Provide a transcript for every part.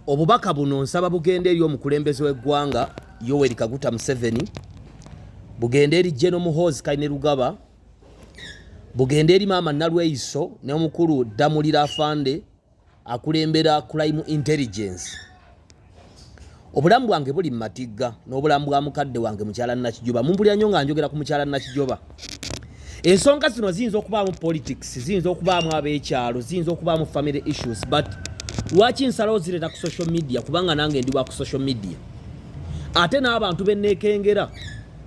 Obubaka buno nsaba bugende eri omukulembeze w'eggwanga Yoweri Kaguta Museveni, bugende eri General Muhoozi Kainerugaba, bugende eri Maama Nalweyiso n'omukulu Ddamulira Afande akulembera Crime Intelligence. Obulamu bwange buli mu matigga n'obulamu bwa mukadde wange mukyala Nakijoba. Mumpulira nnyo nga njogera ku mukyala Nakijoba. Ensonga zino ziyinza okubaamu politics, ziyinza okubaamu ab'ekyalo, ziyinza okubaamu family issues, but lwaki nsalawo zireeta ku social media? Kubanga nange ndi wa ku social media, ate n'abantu benneekengera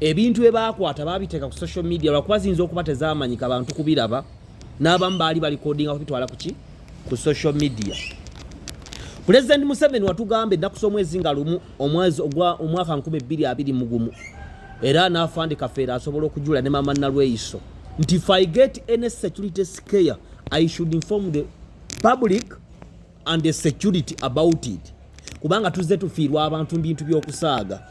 ebintu bye baakwata baabiteeka ku social media lwakuba ziyinza okuba tezamanyika bantu kubiraba, n'abamu baali balikodinga kubitwala kuki ku social media. Pulezidenti Museveni watugamba ennaku z'omwezi nga 1 omwezi ogwa omwaka 2021, era n'afande Kafeero asobola okujula ne Mama Nalweyiso nti if I get any security scare, I should inform the public and the security about it, kubanga tuzze tufiirwa abantu mu bintu by'okusaaga,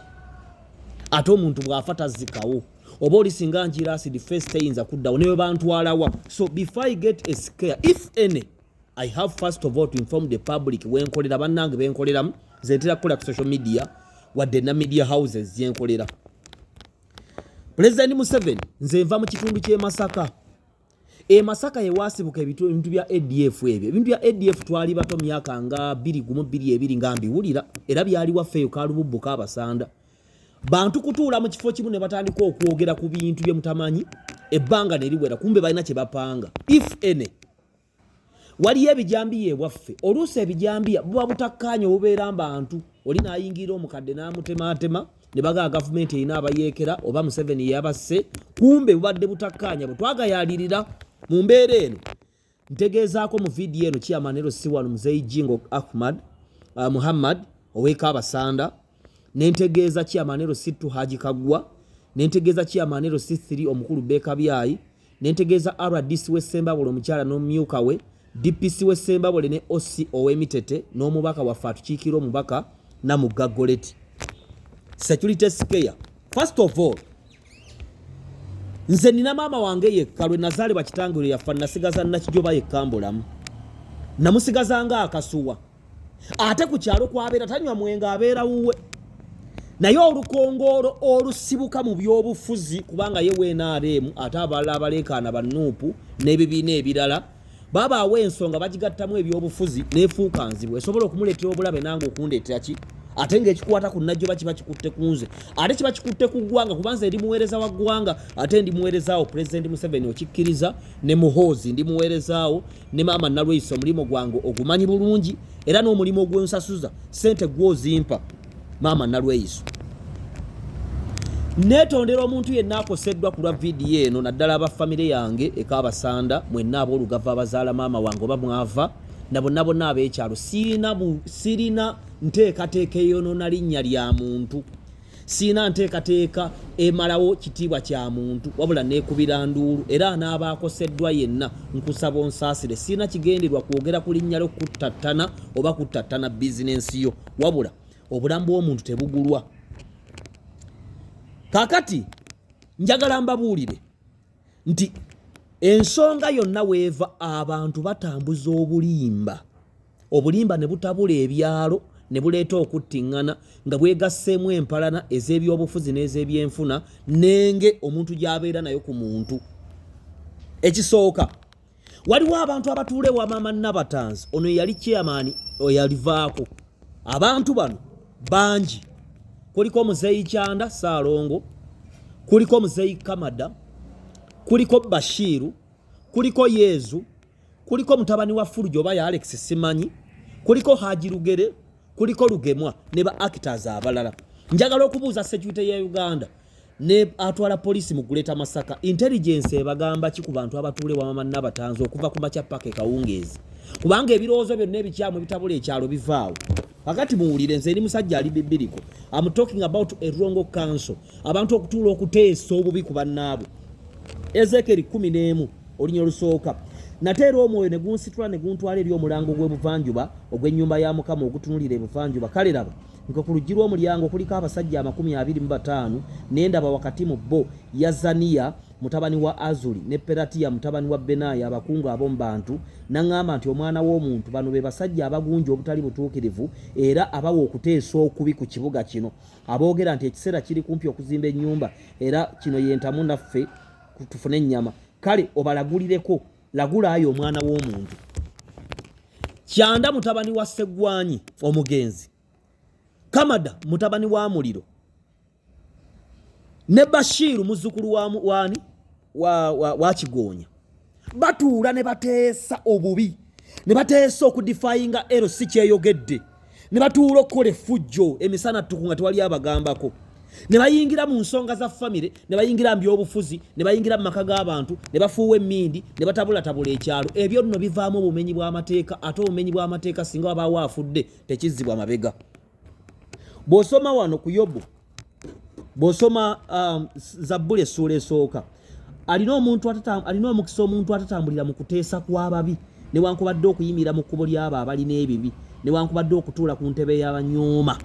ate omuntu bw'afa tazzikawo, oba oli singa njira acid face teyinza kuddawo newe bantwalawa. So before I get a scare, if any, I have first of all to inform the public. Wenkolera, bannange benkoleramu, nze ntera kukola ku social media, wadde na media houses gyenkolera. Pulezidenti Museveni, nze nva mu kitundu ky'e Masaka. E Masaka yewaasibuka ebintu bya ADF. Ebyo ebintu bya ADF twali bato, myaka nga 2 1 2 2 nga mbiwulira, era byali waffe eyo Kalububbu Kabasanda. Bantu kutuula mu kifo kimu ne batandika okwogera ku bintu bye mutamanyi, ebbanga ne liwera, kumbe balina kye bapanga. If any, waliyo ebijambiya ewaffe. Oluusi ebijambiya buba butakkaanya obubeera mbantu, oli n'ayingira omukadde n'amutematema ne bagaa gavumenti erina abayeekera oba Museveni yabasse, kumbe bubadde butakkaanya bwe twagayaalirira. Mu mbeera eno ntegeezaako mu vidiyo eno chairman LC wano Muzeyi Jingo Ahmad Muhammad ow'Ekabasanda, nentegeeza chairman LC2 Haji Kaggwa, nentegeeza chairman LC3 omukulu Bekabyayi, nentegeeza RDC w'Essembabule omukyala n'omumyuka we, DPC w'Essembabule ne OC ow'Emitete, n'omubaka waffe atukiikira, omubaka Namugga Goleti. Security scare, first of all, nze nina maama wange yekka. Lwe nazaalibwa kitange lwe yafa, nasigaza Nakijoba yekka mbulamu, namusigaza nga akasuwa, ate ku kyalo kwabeera tanywa mwenge, abeera wuwe. Naye olukongoolo olusibuka mu byobufuzi, kubanga ye WNRM, ate abalala abaleekaana ba NUP n'ebibiina ebirala, babaawo ensonga bagigattamu ebyobufuzi neefuuka nzibu, esobola okumuleetera obulabe nange okundeetera ki, ate ng'ekikwata ku Najjoba kiba kikutte ku nze, ate kiba kikutte ku ggwanga, kuba nze ndi muweereza wa ggwanga, ate ndi muweerezaawo. Pulezidenti Museveni, okikkiriza, ne Muhoozi ndi muweerezaawo, ne Maama Nalweyiso. Omulimu gwange ogumanyi bulungi, era n'omulimu ogwensasuza sente gwozimpa. Maama Nalweyiso, neetondera omuntu yenna akoseddwa ku lwa vidiyo eno, naddala aba famire yange Ekabasanda mwenna, aboolugava abazaala maama wange oba mwava, na bonna bonna ab'ekyalo. Sirina nteekateeka eyonoona linnya lya muntu, siina nteekateeka emalawo kitiibwa kya muntu, wabula neekubira nduulu, era anaaba akoseddwa yenna nkusaba onsaasire. Siina kigenderwa kwogera ku linnya lyo kuttattana oba kuttattana bizinensi yo, wabula obulamu bw'omuntu tebugulwa. Kaakati njagala mbabuulire nti ensonga yonna weeva, abantu batambuza obulimba, obulimba ne butabula ebyalo ne buleeta okuttiŋŋana nga bwegasseemu empalana ez'ebyobufuzi n'ez'ebyenfuna nenge omuntu gy'abeera nayo ku muntu. Ekisooka, waliwo abantu abatuula ewa Maama Nabatanzi, ono yali chairman oyalivaako. Abantu bano bangi, kuliko Muzeeyi Kyanda Saalongo, kuliko Muzeeyi Kamada, kuliko Bashiiru, kuliko Yezu, kuliko mutabani wa Fulujo oba ya Alex simanyi, kuliko Haji Lugere, kuliko Lugemwa ne ba actors abalala. Njagala okubuuza security ya Uganda ne atwala poliisi mu Greater Masaka, intelligence ebagamba ki ku bantu abatuula ewa Mama Nabatanzi okuva ku makya paka ekawungeezi? Kubanga ebirowoozo byonna ebikyamu ebitabula ekyalo bivaawo. Kakati muwulire, nze eri musajja ali bibiriko. I'm talking about a wrong counsel, abantu okutuula okuteesa obubi ku bannaabwe. Ezekeri 11 olunya olusooka. Nate era omwoyo ne gunsitula ne guntwala eri omulango gw'ebuvanjuba ogw'ennyumba ya Mukama ogutunulira ebuvanjuba. Kale laba, nga ku luggi lw'omulyango kuliko abasajja 25, ne ndaba wakati mu bo Yazaniya mutabani wa Azuli ne Peratiya mutabani wa Benaya, abakungu ab'omu bantu, n'aŋŋamba nti, Omwana w'omuntu, bano be basajja abagunja obutali butuukirivu era abawa okuteesa okubi ku kibuga kino, aboogera nti, Ekiseera kiri kumpi okuzimba ennyumba, era kino ye ntamu naffe tufune ennyama. Kale obalagulireko, lagula ayo omwana w'omuntu. Kyanda mutabani wa Sseggwanyi omugenzi, Kamada mutabani wa Muliro ne Bashiru muzzukulu wa wani wa Kigoonya batuula ne bateesa obubi, ne bateesa okudifayinga LC kyeyogedde, ne batuula okukola effujjo emisana ttuku nga tewali abagambako, ne bayingira mu nsonga za famire, ne bayingira mu byobufuzi, ne bayingira mu maka g'abantu, ne bafuuwa emmindi, ne batabulatabula ekyalo. Ebyo nno bivaamu obumenyi bw'amateeka, ate obumenyi bw'amateeka singa wabaawo afudde tekizzibwa mabega. Bw'osoma wano ku Yobu, bw'osoma Zabbuli essuula esooka, alina omuntu alina omukisa omuntu atatambulira mu kuteesa kw'ababi, newankubadde okuyimirira mu kkubo ly'abo abalina ebibi, newankubadde okutuula ku ntebe y'abanyooma.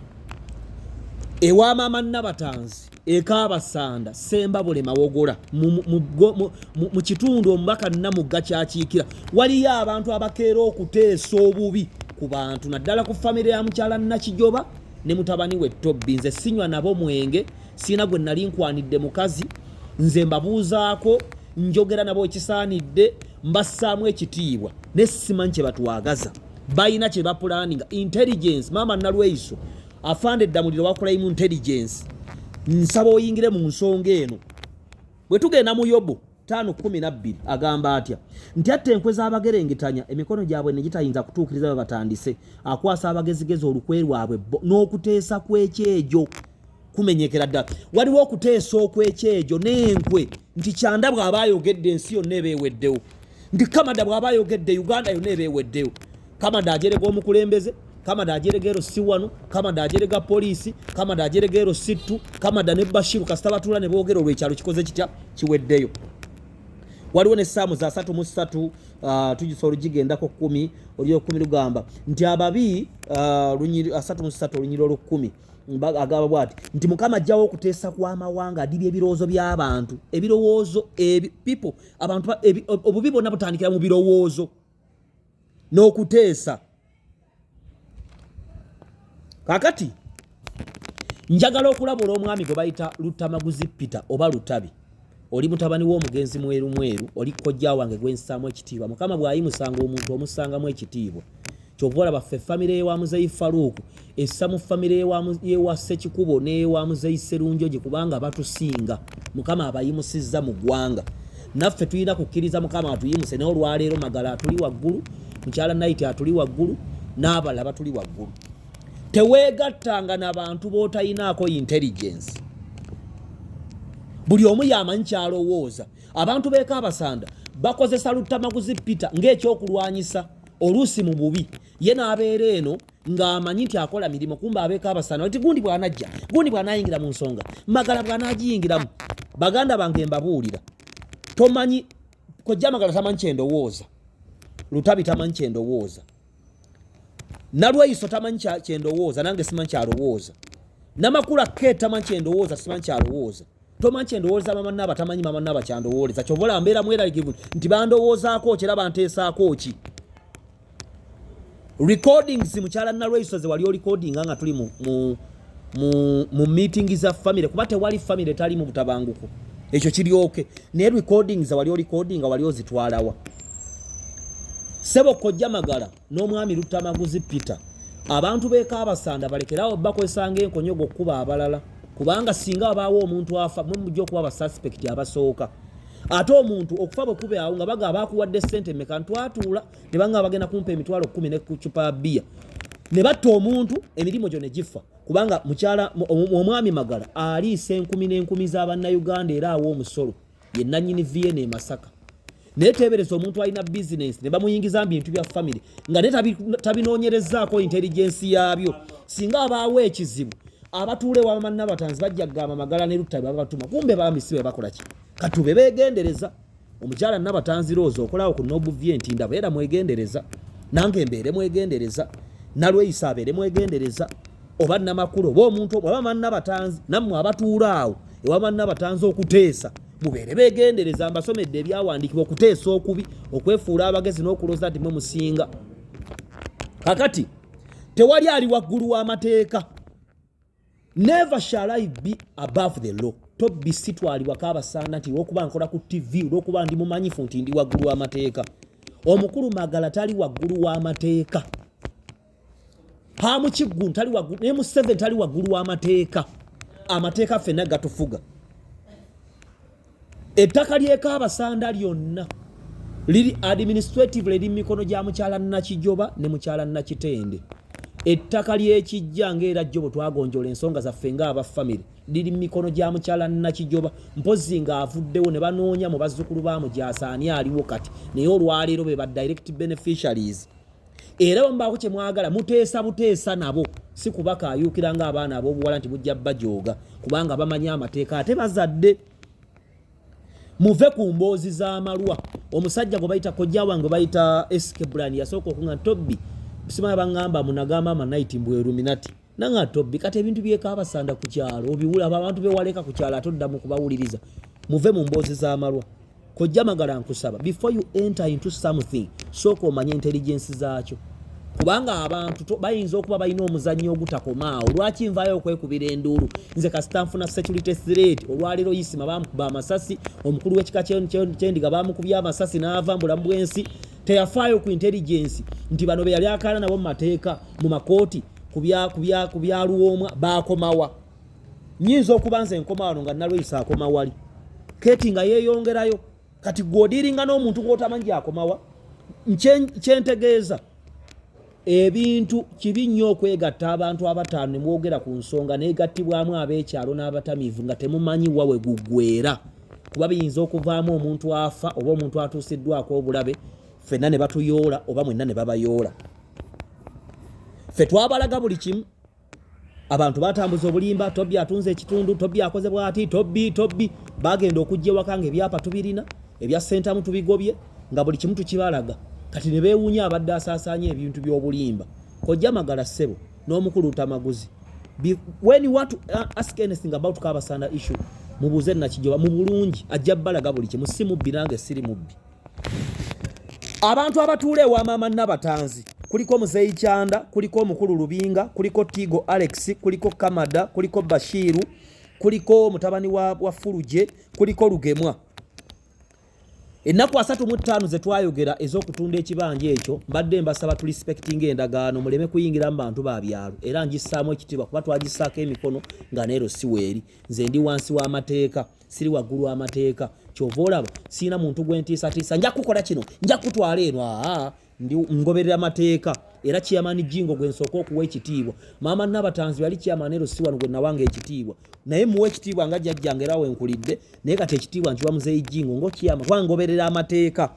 Ewa maama Nabatanzi ekaabasanda Sembabule Mawogola mu kitundu omubaka Namugga kyakiikira, waliyo abantu abakeera okuteesa obubi ku bantu, naddala ku famire ya mukyala Nakijoba ne mutabani we Tobbi. Nze sinywa nabo mwenge, sirina gwe nali nkwanidde mukazi, nze mbabuuzaako, njogera nabo ekisaanidde, mbassaamu ekitiibwa, ne simanyi kye batwagaza. Balina kye bapulaninga. Intelligence, maama Nalweyiso afande Ddamuliro wa crime intelligence, nsaba oyingire mu nsonga eno. Bwe tugenda mu Yobu 5:12 agamba atya? Nti atta enkwe z'abagerengetanya, emikono gyabwe ne gitayinza kutuukiriza bwe batandise. Akwasa abagezigezi olukwe lwabwe bo, n'okuteesa kw'ekyejo kumenyekera ddala. Waliwo okuteesa okw'ekyejo n'enkwe nti Kyanda bw'aba ayogedde ensi yonna eba eweddewo, nti Kamada bw'aba ayogedde Uganda yonna eba eweddewo. Kamada ajerega omukulembeze, Kamada ajerega ero si wano, Kamada ajerega poliisi, Kamada ajerega ero sittu, Kamada ne Bashiru kasita batuula ne boogera olwo ekyalo kikoze kitya? Kiweddeyo. Waliwo ne ssaamu za 33, tugisobola ogigendako 10, olw'ekumi lugamba nti ababi, 33 olunyiri olw'ekkumi agamba bwati nti Mukama ajjawo okuteesa kw'amawanga, adibya ebirowoozo by'abantu. Ebirowoozo people, abantu obubi bwonna butandikira mu birowoozo n'okuteesa. Kakati njagala okulabula omwami gwe bayita Luttamaguzi Peter oba Lutabi, oli mutabani w'omugenzi Mweru Mweru, oli kojja wange gwensaamu ekitiibwa. Mukama bw'ayimusanga omuntu omussangamu ekitiibwa. Kyova olaba ffe famire y'ewa Muzeeyi Faruuku essa mu famire y'ewa Ssekikubo n'ewa Muzeeyi Sserunjogi, kubanga batusinga. Mukama abayimusizza mu ggwanga, naffe tulina kukkiriza Mukama atuyimuse. Naye olwaleero Magala atuli waggulu, mukyala Naiti atuli waggulu, n'abalala batuli waggulu. Teweegattanga na bantu b'otayinaako intelligence. Buli omu yamanyi kyalowooza. Abantu b'e Kabasanda bakozesa Luttamaguzi Peter ng'ekyokulwanyisa, oluusi mu bubi. Ye n'abeera eno ng'amanyi nti akola mirimu, kumbe ab'e Kabasanda nti gundi bw'anajja, gundi bw'anaayingira mu nsonga, Magala bw'anaagiyingiramu. Baganda bange mbabuulira, tomanyi kojja Magala tamanyi kyendowooza, Lutabi tamanyi kyendowooza, Nalweyiso tamanyi kyendowooza, nange simanyi kyalowooza, Namakula ke tamanyi kyendowooza, simanyi kyalowooza, tomanyi kyendowooza, mama Naaba tamanyi mama Naaba kyandowooleza. Kyova olaba mbeera mweraliikirivu nti bandowoozaako ki era banteesaako ki. Recordings mukyala Nalweyiso ze wali orecordinga nga tuli mu meeting za family, kuba tewali family etali mu butabanguko, ekyo kiryoke. Naye recordings ze wali orecordinga wali ozitwalawa? Ssebo Kojja Magala n'omwami Luttamaguzi Peter, abantu b'e Kabasanda balekerawo bakozesanga enkonyogo okukuba abalala, kubanga singa wabaawo omuntu afa, mwe mujja okuba ba suspect abasooka. Ate omuntu okufa bwe kubaawo nga bagamba bakuwadde ssente mmeka, ntwatuula ne bangamba bagenda kumpa 100,000 ne ku cupa ya bbiya, ne batta omuntu, emirimu gyo ne gifa. Kubanga mukyala omwami Magala aliisa enkumi n'enkumi z'Abannayuganda era awa omusolo, ye nannyini Vienna e Masaka. Naye teebereza omuntu alina bizinensi ne bamuyingiza mu bintu bya famire nga naye tabinoonyerezaako intelligence yaabyo. Singa abaawo ekizibu, abatuula ewa mama Nabatanzi bajja kugamba Magala ne Lutta baba batuma, kumbe bambi si bwe bakola ki. Katube beegendereza. Omukyala Nabatanzi Rose okolawo ku Nobuvie Ntinda, beera mwegendereza, nange mbeere mwegendereza, Nalweyisa abeere mwegendereza, oba Namakula oba omuntu oba mama Nabatanzi, nammwe abatuula awo ewa mama Nabatanzi okuteesa. Mubeere begendereza. Mbasomedde ebyawandiikibwa, okuteesa okubi, okwefuula abagezi n'okulowooza nti mwe musinga. Kakati tewali ali waggulu w'amateeka. Never shall I be above the law. Tobbi sitwalibwako abasaana nti olwokuba nkola ku TV, olwokuba ndi mumanyifu, nti ndi waggulu w'amateeka. Omukulu Magala tali waggulu w'amateeka, Hamukiggu tali waggulu, ne Museveni tali waggulu w'amateeka. Amateeka ffenna gatufuga. Ettaka ly'Ekabasanda lyonna liri administratively eri mu mikono gya mukyala Nakijoba ne mukyala Nakitende. Ettaka ly'Ekijja, ng'era jjo bwe twagonjoola ensonga zaffe ng'aba famire, liri mu mikono gya mukyala Nakijoba, mpozi ng'avuddewo ne banoonya mu bazzukulu ba Mujaasa ani aliwo kati. Naye olwaleero be ba direct beneficiaries, era bwemubaako kye mwagala muteesa buteesa nabo, si kubakaayuukira ng'abaana ab'obuwala nti mujja bajooga, kubanga bamanyi amateeka ate bazadde. Muve ku mboozi z'amalwa. Omusajja gwe bayita kojja wange bayita SK Brand yasooka okunga Tobbi, simanya baŋŋamba munagamba amanaiti mbweruminati nanga Tobbi. Kati ebintu byekabasanda ku kyalo obiwula, abantu bewaleka ku kyalo ate odda mu kubawuliriza. Muve mu mboozi z'amalwa. Kojja Magala, nkusaba, before you enter into something, sooka omanye intelligence zaakyo, kubanga abantu bayinza okuba balina omuzannyo ogutakomaawo. Lwaki nvaayo okwekubira enduulu? Nze kasita nfuna security threat. Olwaleero Isima bamukuba amasasi, omukulu w'ekika kyendiga bamukubye amasasi n'ava mu bulamu bw'ensi. Teyafaayo ku intelligence nti bano be yali akaana nabo mu mateeka, mu makooti, ku byaluwoomwa bakomawa. Nyinza okuba nze nkoma wano nga Nalweyiso akoma wali, keti nga yeeyongerayo. Kati gw'odiiringa n'omuntu gw'otamanyi gyakomawa. Kyentegeeza, ebintu kibi nnyo okwegatta abantu abataano ne mwogera ku nsonga neegattibwamu ab'ekyalo n'abatamiivu nga temumanyi wa we guggwera, kuba biyinza okuvaamu omuntu afa oba omuntu atuusiddwako obulabe, ffenna ne batuyoola oba mwenna ne babayoola. Ffe twabalaga buli kimu. Abantu batambuza obulimba, Tobbi atunze ekitundu, Tobbi akoze bwati, Tobbi, Tobbi. Bagenda okujja ewaka nga ebyapa tubirina, ebya Sentamu tubigobye, nga buli kimu tukibalaga. Kati ne beewuunya abadde asaasaanya ebintu by'obulimba. Kojja Magala ssebo n'omukulu Lutamaguzi, when you want to ask anything about Kabasanda issue, mubuuze Nakijoba mu bulungi, ajja balaga buli kimu. Si mubbi, nange siri mubbi. Abantu abatuula ewa maama Nabatanzi kuliko Muzeeyi Kyanda, kuliko omukulu Lubinga, kuliko Tigo Alex, kuliko Kamada, kuliko Bashiru, kuliko mutabani wa Fuluje, kuliko Lugemwa. Ennaku 35 ze twayogera ez'okutunda ekibanja ekyo, mbadde mbasaba turespectinga endagaano, muleme kuyingira mu bantu ba byalo. Era ngissaamu ekitiibwa kuba twagissaako emikono nga neero si weeri. Nze ndi wansi w'amateeka, siri waggulu w'amateeka. Kyova olaba siina muntu gwe ntiisatiisa, nja kukola kino, nja kutwala eno. Aa, ndi ngoberera mateeka. Era chairman Jingo gwe nsooka okuwa ekitiibwa. Maama Nabatanzi yali chairman ero si wano gwe nawanga ekitiibwa, naye muwa ekitiibwa nga jjajjange era wenkulidde. Naye kati ekitiibwa nkiwa muzeeyi Jingo ng'ochairman, kuba ngoberera amateeka.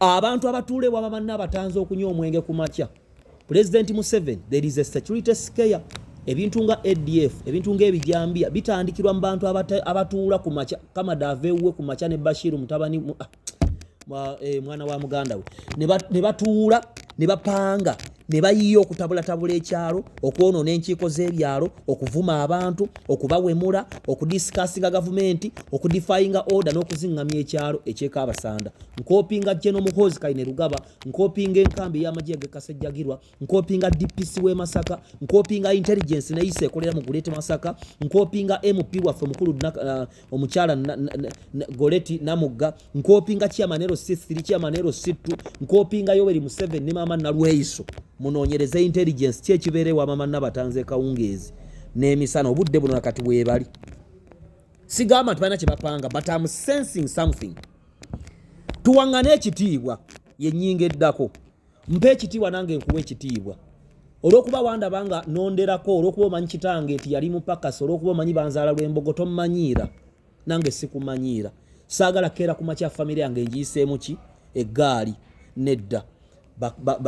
Abantu abatuula ewa maama Nabatanzi okunywa omwenge ku makya, Pulezidenti Museveni, there is a security scare. Ebintu nga ADF, ebintu ng'ebijambiya bitandikirwa mu bantu abatuula ku makya. Kamada ava ewuwe ku makya ne Bashiru mutabani mwana wa muganda we, ne batuula ne bapanga ne bayiiya okutabulatabula ekyalo, okwonoona enkiiko z'ebyalo, okuvuma abantu, okubawemula, okudiscussinga gavumenti, okudefyinga order n'okuziŋŋamya ekyalo ekyekabasanda. Nkopinga General Muhoozi Kainerugaba, nkopinga enkambi ey'amagye ag'e Kasejjagirwa, nkopinga DPC w'e Masaka, nkopinga intelligence neyisa ekolera mu Great Masaka, nkopinga MP waffe mukulu omukyala Goreti Namugga, nkopinga chairman LC3, chairman LC2, nkopinga Yoweri Museveni ne maama Nalweyiso. Munoonyereze intelligence ki ekibeera ewa maama Nabatanzi ekawungeezi n'emisana obudde buno nakati weebali. Sigamba nti balina kye bapanga, but am sensing something. Tuwaŋŋane ekitiibwa, yennyinga eddako. Mpa ekitiibwa nange nkuwa ekitiibwa. Olw'okuba wandaba nga nonderako, olw'okuba omanyi kitange nti yali mupakasi, olw'okuba omanyi banzaala lw'embogo, tommanyiira nange sikumanyiira. Saagala keera ku makya famire yange ngiyiseemu ki eggaali, nedda.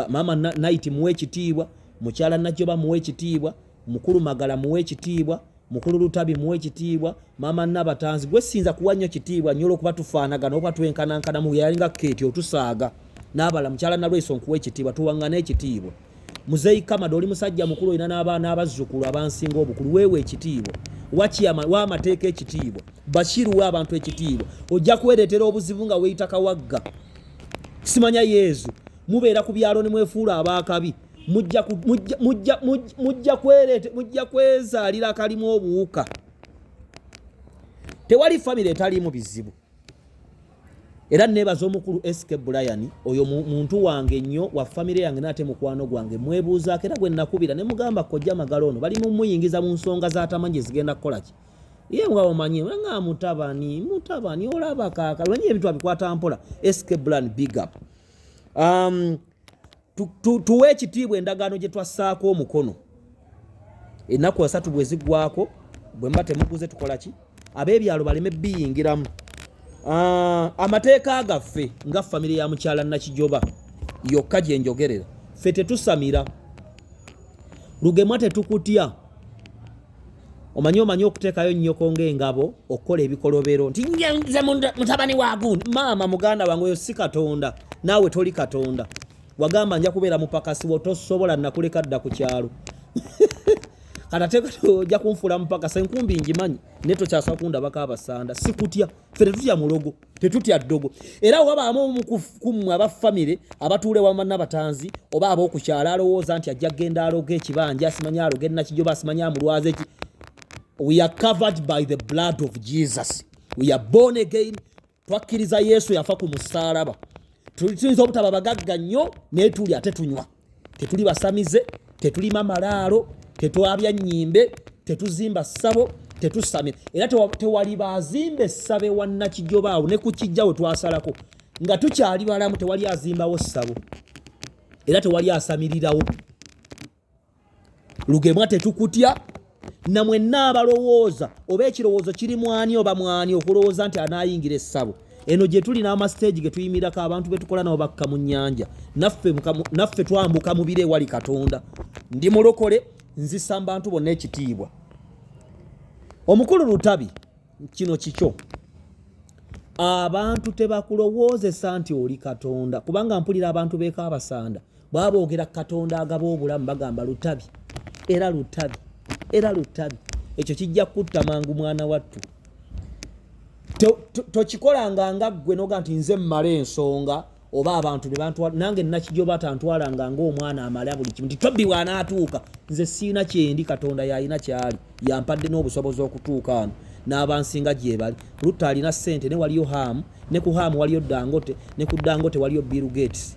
Maama Naiti muwe ekitiibwa, mukyala Najjoba muwe ekitiibwa, mukulu Magala muwe ekitiibwa, mukulu Lutabi muwe ekitiibwa, maama Nabatanzi gwe sinza kuwa nnyo kitiibwa nnyo olwokuba tufaanagana oba twenkanankanamu, yalinga keeti otusaaga n'abala. Mukyala Nalweso nkuwa ekitiibwa, tuwaŋŋane ekitiibwa. Muzeeyi Kamada, oli musajja mukulu, olina n'abaana abazzukulu abansinga obukulu, weewa ekitiibwa. Wa amateeka ekitiibwa. Bashiru, wa abantu ekitiibwa. Ojja kwereetera obuzibu nga weeyita kawagga, simanya Yezu. Mubeera ku byalo ne mwefuula abaakabi. Mujja kwezaalira akalimu obuwuka. Tewali famire etaliimu bizibu. Era nebaza omukulu SK Brian, oyo muntu wange nnyo, wa famire yange, naate mukwano gwange, mwebuuzaako, era gwe nakubira ne mugamba, "Kojja Magala ono bali mumuyingiza mu nsonga z'atamanyi zigenda kukola ki." Ye nga omanyi nga mutabani, mutabani olaba kaaka lwanyi ebintu abikwata mpola. SK Brian, big up. Tuwe ekitiibwa endagaano gye twassaako omukono. Ennaku 30 bwe ziggwako, bwe mba temuguze, tukola ki? Ab'ebyalo baleme biyingiramu. Amateeka gaffe nga famire ya mukyala Nakijoba yokka gye njogerera, ffe tetusamira. Lugemwa, tetukutya. Omanyi okuteekayo nnyoko ng'engabo okukola ebikolobero nti nze mutabani wa gundi, maama muganda wange, oyo si Katonda, naawe toli Katonda. Wagamba nja kubeera mupakasi wo, tosobola, nakuleka dda ku kyalo. Kati ate ojja kunfuula mupakasi, enkumbi ngimanyi, naye tokyasobola kundabako abasanda. Sikutya. Ffe tetutya mulogo, tetutya ddogo. Era wabaamu omu kummwe aba famire abatuula ewa Nabatanzi oba ab'okukyalo alowooza nti ajja kgenda aloga ekibanja, asimanyi aloga enakijoba, asimanyi amulwaza eki, we are covered by the blood of Jesus. We are born again. Twakkiriza Yesu yafa ku musaalaba. Tuyinza obutaba bagagga nnyo, naye tuli ate tunywa, tetuli basamize, tetulima malaalo, tetwabya nnyimbe, tetuzimba ssabo, tetusamira. Era tewali bazimba essabo ewa Nakijoba awo ne ku kijja we twasalako nga tukyali balamu. Tewali azimbawo ssabo era tewali asamirirawo. Lugemwa, tetukutya. Namwenna abalowooza oba ekirowoozo kiri mwani oba mwani okulowooza nti anaayingira essabo eno gye tuli n'amasiteegi ge tuyimirako, abantu be tukola nabo bakka mu nnyanja, naffe twambuka mu biro ewali Katonda. Ndi mulokole, nzisa mu bantu bonna ekitiibwa. Omukulu Lutabi, kino kikyo. Abantu tebakulowoozesa nti oli Katonda, kubanga mpulira abantu beeko abasanda bwaba boogera Katonda agaba obulamu, bagamba Lutabi, era Lutabi, era Lutabi. Ekyo kijja kutta mangu, mwana wattu. Tokikolanga nga ggwe noga nti nze mmala ensonga oba abantu ne bantwala. Nange Nakijoba tantwalanga ng'omwana amala buli kimu nti Tobbi bw'anaatuuka. Nze siina kyendi, Katonda yalina kyali, yampadde n'obusobozi okutuuka ano n'abansinga gye bali. Lutta alina ssente, ne waliyo Haamu, ne ku Haamu waliyo Dangote, ne ku Dangote waliyo Bill Gates.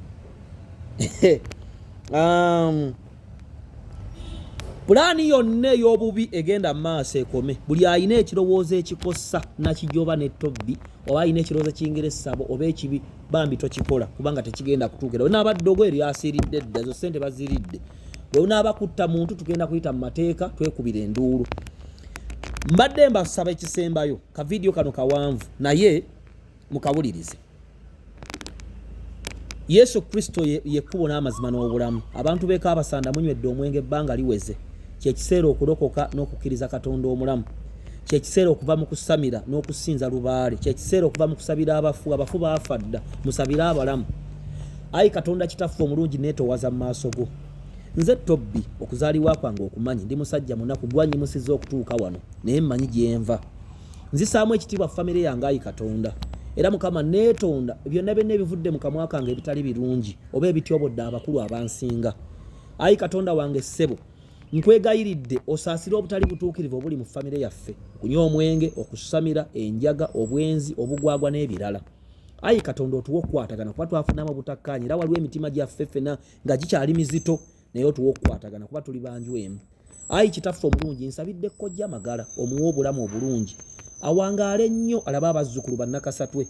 Pulaani yonna ey'obubi egenda mu maaso ekome. Buli alina ekirowoozo ekikosa Nakijoba ne Tobbi, oba alina ekirowoozo ekiyingira essabo oba ekibi, bambi tokikola, kubanga tekigenda kutuukira. Bwe ddogo eryo lyasiiridde dda, ezo ssente baziridde. Bwe unaaba kutta muntu, tugenda kuyita mu mateeka, twekubira enduulu. Mbadde mbasaba ekisembayo, ka vidiyo kano kawanvu naye mukawulirize. Yesu Kristo yekkubo n'amazima n'obulamu. Abantu beeko abasanda, munywedde omwenge ebbanga liweze. Kyekiseera okulokoka n'okukkiriza Katonda omulamu. Kyekiseera okuva mu kusamira n'okusinza lubaale. Kyekiseera okuva mu kusabira abafu. Abafu baafa dda, musabire abalamu. Ayi Katonda Kitaffe omulungi, neetowaza mu maaso go. Nze Tobbi, okuzaalibwa kwange okumanyi. Ndi musajja munaku, gwanyimusiza okutuuka wano, naye mmanyi gyenva. Nzisaamu ekitiibwa famire yange, ayi Katonda. Era Mukama, neetonda byonna byonna ebivudde mu kamwa kange ebitali birungi oba ebityobodde abakulu abansinga. Ayi Katonda wange, ssebo, nkwegayiridde osaasire obutali butuukirivu obuli mu famire yaffe: okunywa omwenge, okusamira, enjaga, obwenzi, obugwagwa n'ebirala. Ayi Katonda, otuwe okukwatagana, kuba twafunamu obutakkaanya era waliwo emitima gyaffe ffena nga gikyali mizito, naye otuwe okukwatagana kuba tuli banju emu. Ayi Kitaffe omulungi, nsabidde Kojja Magala, omuwe obulamu obulungi, awangaale nnyo, alabe abazzukulu bannakasatwe.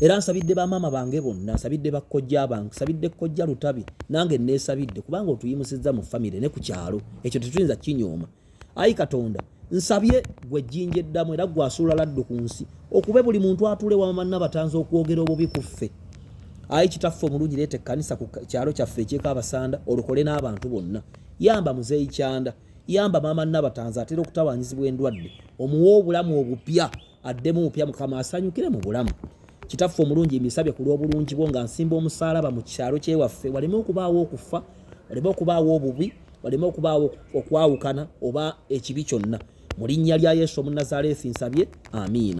Era nsabidde bamaama bange bonna, nsabidde bakkojja bange, nsabidde Kojja Lutabi, nange neesabidde, kubanga otuyimusizza mu famire ne ku kyalo, ekyo tetuyinza kinyooma. Ayi Katonda, nsabye gwe ejjinja eddamu era gwe asuula laddu ku nsi, okube buli muntu atuule wamama Nabatanzi okwogera obubi ku ffe. Ayi Kitaffe omulungi, leeta ekkanisa ku kyalo kyaffe ekyeko abasanda, olokole n'abantu bonna. Yamba Muzeeyi Kyanda, yamba maama Nabatanzi atera okutawaanyizibwa endwadde, omuwe obulamu obupya, addemu mupya, Mukama, asanyukire mu bulamu. Kitaffe omulungi, mbisabye ku lw'obulungi bwo nga nsimba omusaalaba mu kyalo kyewaffe, waleme okubaawo okufa, waleme okubaawo obubi, waleme okubaawo okwawukana oba ekibi kyonna. Mu linnya lya Yesu Omunnazaaleesi nsabye, amiina.